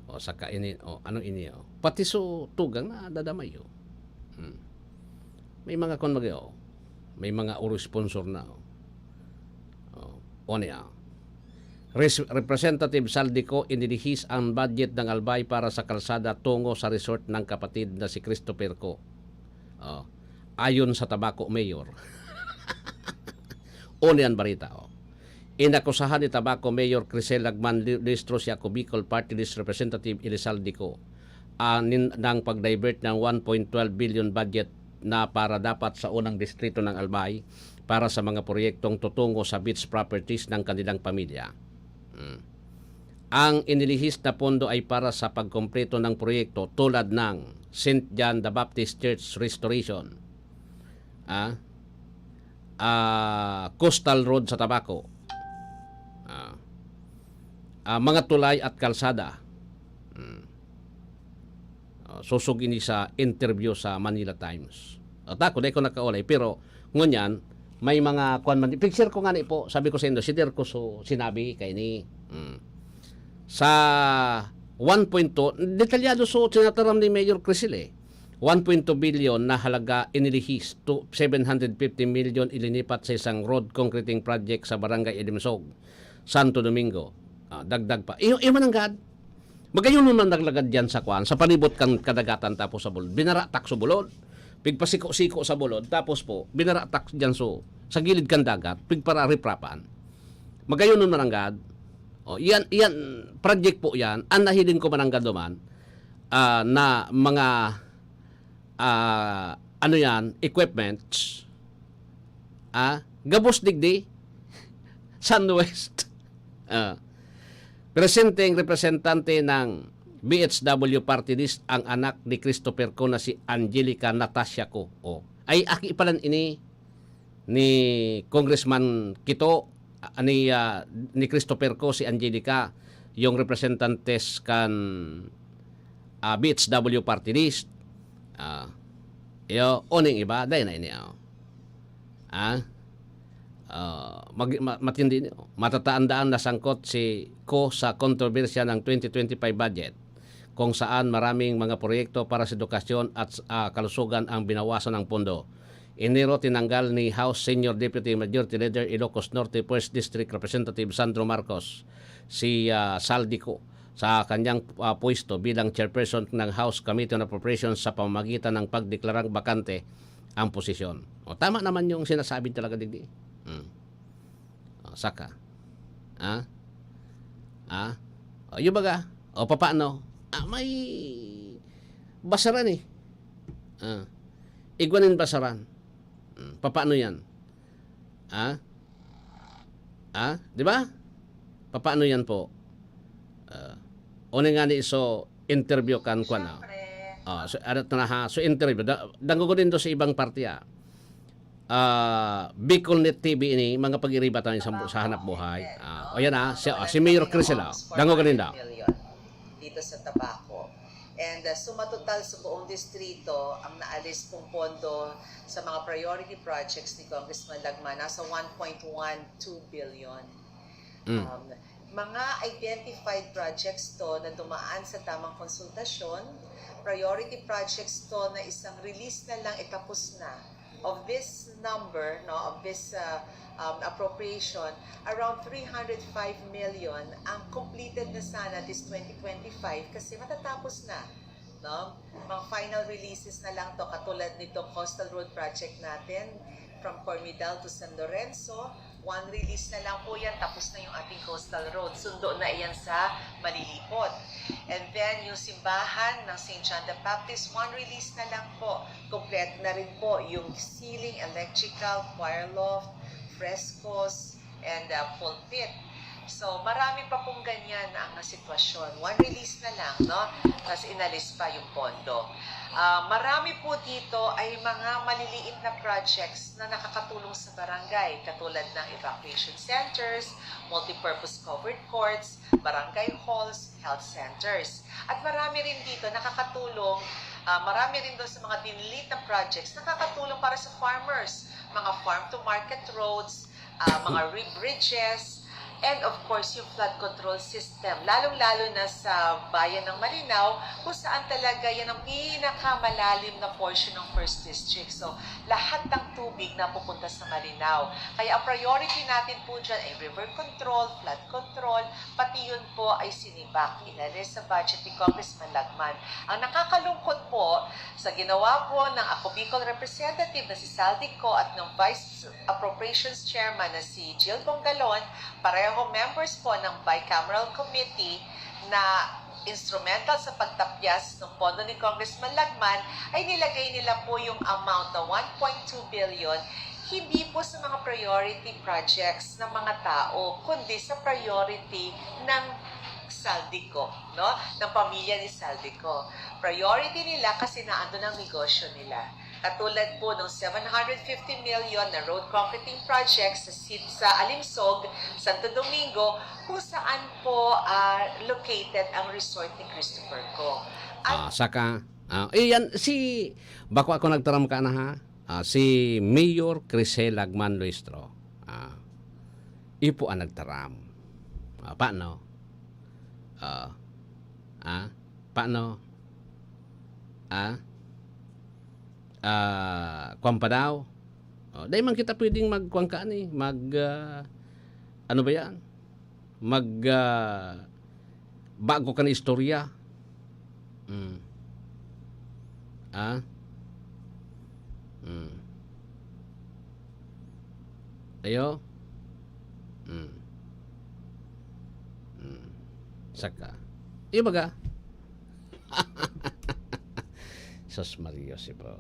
O, saka ini, o, ano ini, o. Pati so tugang na dadamay, o. Hmm. May mga kon mag-, o. May mga oro sponsor na, o. O, o niya. Res-, Representative Saldico, inilihis ang budget ng Albay para sa kalsada tungo sa resort ng kapatid na si Christopher Co. O, ayon sa Tabaco Mayor. O niyan barita, o. Inakusahan ni Tabaco Mayor Crisel Lagman Lu-, Lustro si Ako Bicol Party List Representative Elizalde Co, ah, nin-, ng pag-divert ng one point twelve billion budget na para dapat sa unang distrito ng Albay para sa mga proyektong tutungo sa beach properties ng kanilang pamilya. Hmm. Ang inilihis na pondo ay para sa pagkumpleto ng proyekto tulad ng Saint John the Baptist Church Restoration, ah, ah, coastal road sa Tabaco. Ah, ah, mga tulay at kalsada. Hmm. Ah, sosog ini sa interview sa Manila Times. At ako, di ko nakaulay, pero ngunyan, may mga kuwan man. Picture ko nga ni po, sabi ko sa inyo, si Dirko so, sinabi kay ni. Hmm. Sa one point two, detalyado so, tinataram ni Mayor Crisil eh. One point two billion na halaga inilihis to seven hundred fifty million ilinipat sa isang road concreting project sa Barangay Edimsog, Santo Domingo. Ah, dagdag pa. Iyo, iyo man ang gad. Magayon man naglagad diyan sa kwan, sa palibot kan kadagatan tapos sa bulod. Binaratak sa bulod. Pigpasiko-siko sa bulod. Tapos po, binaratak diyan so, sa gilid kan dagat. Pigparariprapan. Magayon man ang gad. O, yan, yan, project po yan. Ang nahiling ko man ang gaduman, ah, na mga, ah, ano yan, equipments. Ah, gabos digdi. Sunwest. Ah. Presenteng representante ng B H W Party List ang anak ni Christopher Co na si Angelica Natasha Co. Oh. Ay, aki palan ini ni Congressman Kito, ah, ni, ah, ni Christopher Co si Angelica, yung representantes kan, ah, B H W Party List. Ah, iyo, uning iba, dai na ini, oh. Ah? Ah, mag-, ma-, matindi ini, oh. Matataandaan na sangkot si Co sa kontrobersya ng twenty twenty-five budget, kung saan maraming mga proyekto para sa edukasyon at, ah, kalusugan ang binawasan ng pondo. Enero, tinanggal ni House Senior Deputy Majority Leader Ilocos Norte First District Representative Sandro Marcos si, ah, Saldi Co sa kanyang, ah, pwesto bilang chairperson ng House Committee on Appropriations sa pamamagitan ng pagdeklarang bakante ang posisyon. O, tama naman yung sinasabi talaga digdi. Hmm. O, saka. Ah? Ah? O, yung baga? O, papaano? Ah, may basaran eh. Ah. Igwa nin basaran. Hmm, papaano yan? Ah? Ah? Di ba? Papaano yan po? Ah, una nga ni so interview kan kwan, ah. Ah, so, ano to na ha? So interview. Da, dangogon din do sa ibang parte, ah. Ah, Bicol Net T V ini, mga pag-iriba tayo sa, sa hanap buhay. Ah, o yan, ah, si, ah, si Mayor Crisel, ah. Dangogon din daw. Dito sa Tabaco. And, ah, sumatotal sa buong distrito ang naalis pong pondo sa mga priority projects ni Congressman Lagman, nasa one point one two billion. Mm. Um, mga identified projects to na dumaan sa tamang konsultasyon, priority projects to na isang release na lang, itapos na. Of this number, no, of this, uh, um, appropriation, around three hundred five million ang completed na sana this twenty twenty-five kasi matatapos na, no? Mga final releases na lang to, katulad nitong Coastal Road Project natin from Cormidal to San Lorenzo. One release na lang po yan, tapos na yung ating coastal road. Sundo na iyan sa Malilipot. And then, yung simbahan ng Saint John the Baptist, one release na lang po. Kompleto na rin po yung ceiling, electrical, choir loft, frescoes, and, uh, pulpit. So, marami pa pong ganyan ang sitwasyon. One release na lang, no? Tapos inalis pa yung pondo. Ah, marami po dito ay mga maliliit na projects na nakakatulong sa barangay, katulad ng evacuation centers, multipurpose covered courts, barangay halls, health centers. At marami rin dito nakakatulong, ah, marami rin doon sa mga dinelete na projects nakakatulong para sa farmers, mga farm to market roads, ah, mga re-, bridges, and of course, yung flood control system, lalong-lalo na sa bayan ng Malinao, kung saan talaga yan ang pinakamalalim na portion ng First District. So, lahat ng tubig napupunta sa Malinao. Kaya ang priority natin po dyan ay river control, flood control, pati yun po ay sinibak, inalis sa budget ni Congressman Lagman. Ang nakakalungkot po, sa ginawa po ng Ako Bicol Representative na si Saldi Co at ng Vice Appropriations Chairman na si Jill Bongalon, pareho members po ng Bicameral Committee na instrumental sa pagtapyas ng pondo ni Congressman Lagman, ay nilagay nila po yung amount na one point two billion, hindi po sa mga priority projects ng mga tao, kundi sa priority ng Saldi Co, no? Ng pamilya ni Saldi Co. Priority nila kasi naandun ang negosyo nila. Katulad po ng seven hundred fifty million na road concreting project sa sit-, sa Alimsog, Santo Domingo, kung saan po, ah, located ang resort ni Christopher Go. At Ah, saka, ah, iyan, si, bako ako nagtaram ka na, ha? Ah, si Mayor Crisel Lagman Luistro. Ah, ipo ang nagtaram. Ah, paano? Ah, ah, paano? Ah, ah, kwan pa daw? Oh, dai man kita pwedeng magkwan ka ni, mag, ah, ano ba yan? Mag, ah, bago ka na istorya. Mm. Ah? Mm. Ayo? Mm. Mm. Saka. Ibaga. Sus Maria, si bro.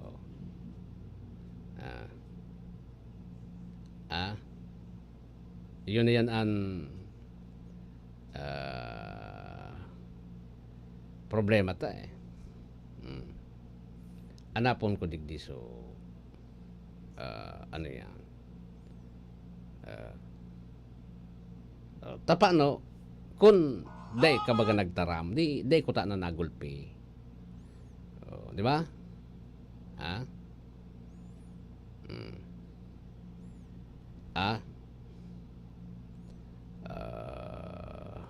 Ah. Ah. Yun na yan an, ah, problema ta eh. Mm. Anapon ko digdi so, ah, ano yan? Ah, ah, tapa no, kun dai ka baga nagtaram, di, dai ko ta na nagulpi. Oh, di ba? Ha? Hmm. Ah? Ah?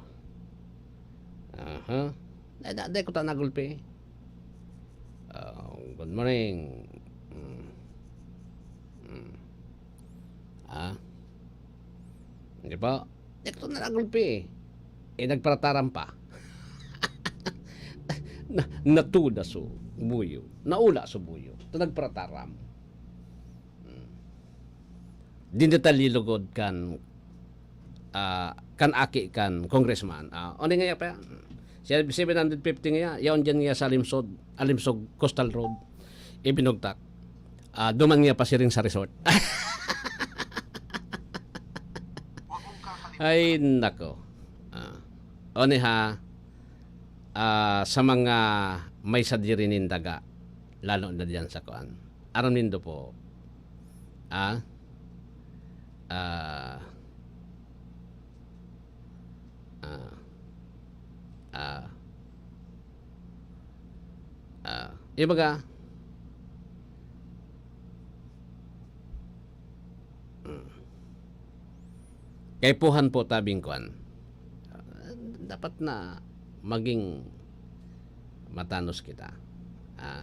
Ah. Aha. Dai, dai, dai ko ta nagulpi. Ah, good morning. Hmm. Hmm. Ah? Di ba? Dai ko ta nagulpi. Eh, nagparataram pa. Na, natuda so buyo. Naula so buyo. Ta nagparataram. Hmm. Di na ta lilugod kan, ah, kan aki kan congressman. Ah, ano nga pa? Siya, seven hundred fifty nga, yaon dyan nga sa Alimsog, Alimsog Coastal Road. Ibinugtak. Ah, duman nga pasiring sa resort. Ay, nako. Ah. Oni ha, ah, sa mga may sadiri nin daga, lalo na diyan sa kuan. Aram nindo po, ah, ah, ah, ah, ah, ibaga, mm. Kaipuhan po tabing kuan. Ah, dapat na maging matanos kita. Ah.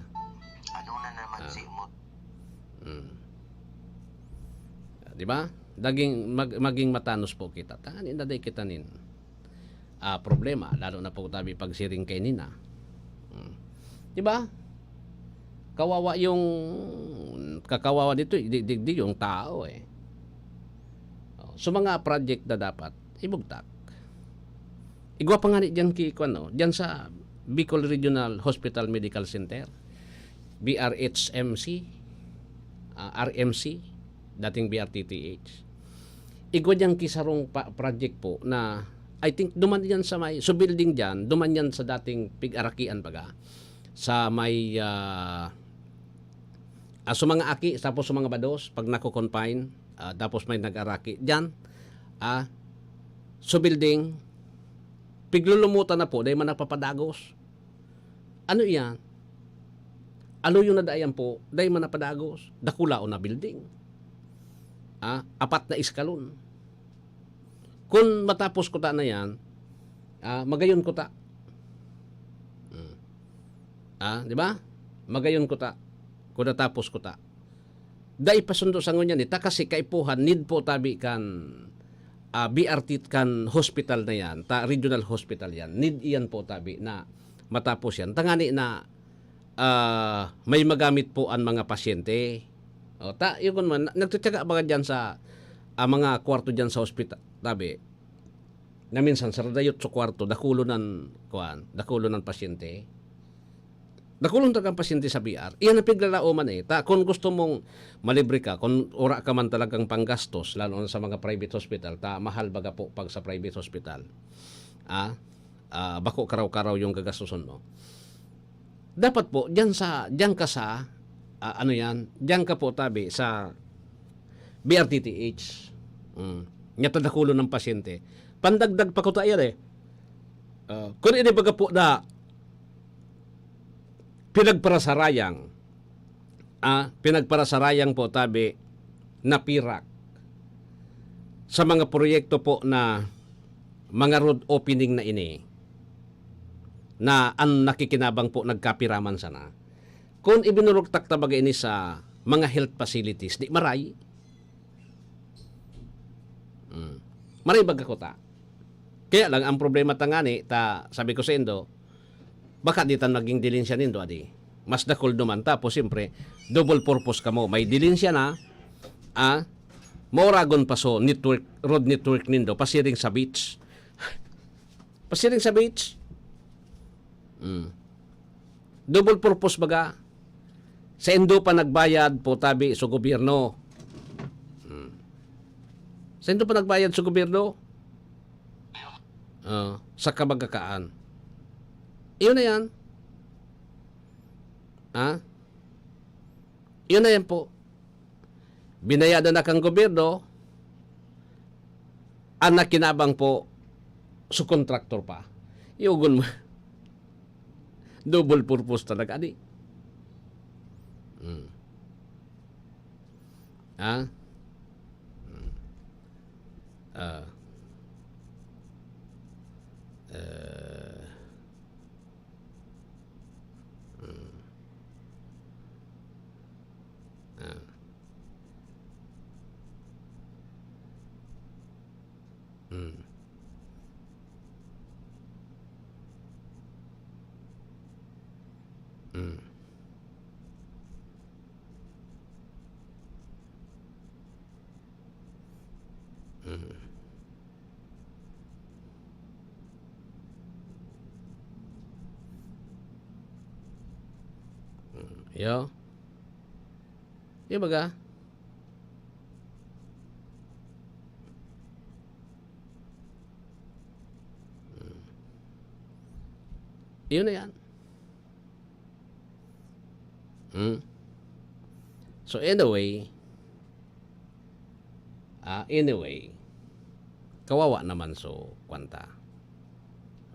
Ano na naman Ah. si Umot? Mm. Di ba? Daging, mag-, maging matanos po kita. Tangani na day kita nin, ah, problema. Lalo na po tabi pagsiring kay Nina. Mm. Di ba? Kawawa yung, kakawawa dito, di, di, di yung tao eh. Oh, so mga project na dapat ibugtak. Igwa pa nga ni dyan ki, kwan, no? Dyan sa Bicol Regional Hospital Medical Center, B R H M C, ah, R M C, dating B R T T H. Igwa dyan ki sarong pa-, project po na, I think, duman yan sa may, so building dyan, duman yan sa dating pig-arakian baga, sa may, ah, ah, so mga aki, tapos so mga bados, pag nako-confine, ah, tapos may nag-araki dyan, ah, so building, piglulumutan na po, dahil man napapadagos. Ano iyan? Aloy yung nadaayan po, dahil man napadagos. Dakulaon na building. Ah, apat na eskalon. Kun matapos ko ta na yan, ah, magayon ko ta. Hmm. Ah, di ba? Magayon ko ta. Kun natapos ko ta. Dai pa sundo sa ngunyan, eh. Ta kasi kaipuhan, need po tabi kan, ah, B R T kan hospital na yan, ta regional hospital yan. Need iyan po tabi na matapos yan. Tangani na, ah, may magamit po ang mga pasyente. O, ta, yun man, nagtutyaga baga dyan sa, ah, mga kwarto dyan sa hospital, tabi. Na minsan, sa radayot sa kwarto, dakulo nan, kuan, dakulo nan pasyente. Dakulon talagang pasyente sa B R. Iyan ang piglalaoman eh. Ta, kung gusto mong malibre ka, kung ura ka man talagang panggastos, lalo na sa mga private hospital, ta, mahal baga po pag sa private hospital. Ah, ah, bako karaw-karaw yung gagastoson mo. Dapat po, diyan sa, diyan ka sa, ah, ano yan, diyan ka po tabi sa B R T T H. Mm. Nga tadakulon ng pasyente. Pandagdag pa ko ta yan eh. Ah, kung ini baga po na pinagparasarayang, ah, pinagparasarayang po tabi na pirak sa mga proyekto po na mga road opening na ini na ang nakikinabang po nagkapiraman sana. Kung ibinuruktak ta baga ini sa mga health facilities, di maray. Mm. Maray baga ko ta. Kaya lang, ang problema ta ngani, ta, sabi ko sa indo, baka di ta naging dilinsya nindo, adi. Mas dakul duman. Tapos, siyempre, double purpose kamo. May dilinsya na, ah, mauragon pa so network, road network nindo, pasiring sa beach. Pasiring sa beach. Mm. Double purpose baga. Sa indo pa nagbayad po tabi sa gobyerno. Mm. Sa indo pa nagbayad sa gobyerno? Ah, sa kabagakaan. Iyon na yan. Ha? Iyon na yan po. Binayadan na kang gobyerno, ang nakinabang po, subkontraktor pa. Iugon mo. Double purpose talaga, di? Mm. Ha? Mm. Ah. Eh. Mm. Ah. Mm. Mm. Mm. Mm. Yo. Di ba ga? Mm. Yun na yan. Hmm? So anyway, ah, anyway, kawawa naman so kwanta.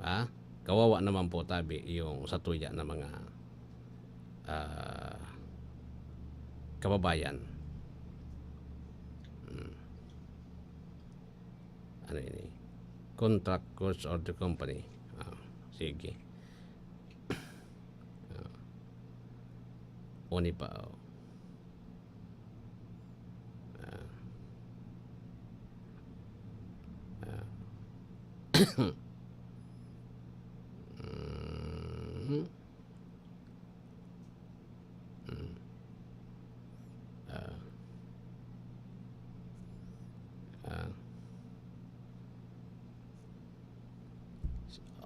Ah, kawawa naman po tabi yung sa tuya na mga, ah, kababayan. Hmm. Ano ini? Contract course or the company? Ah, sige. Ah. Oni pa, oh. Ah. Ah. Mhm. Hmm. Ah. Ah.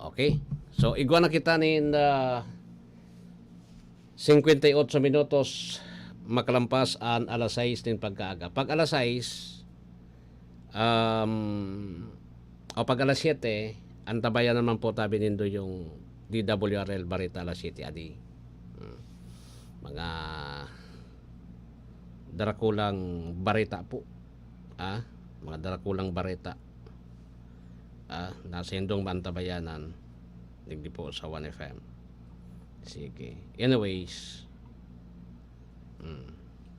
Okay. So, igwa na kita nin, ah, singkwenta y otso minutos makalampas an alas sais nin pagkaaga. Pag alas sais, um, o pag alas siyete, antabayan naman po tabi nindo yung D W R L Barita alas siyete, adi. Hmm. Mga darakulang barita po. Ah, mga darakulang barita. Ah, nasa indong bantabayanan. Digdi po sa One F M. Sige. Anyways. Mm.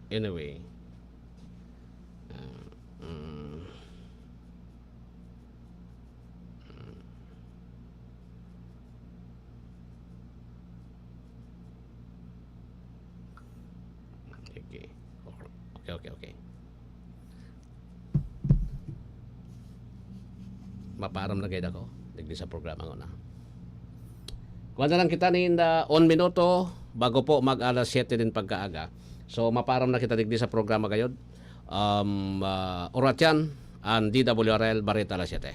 Anyway. Ah, mm. Mm. Sige. Okay, okay, okay. Mapaaram na gayud ako digdi sa programa ngona. Kuha na lang kita nin, ah, un minuto bago po mag alas siyete nin pagkaaga. So, mapaaram na kita digdi sa programa gayud. Um, ah, Oratyan, ang D W R L Barita alas siyete.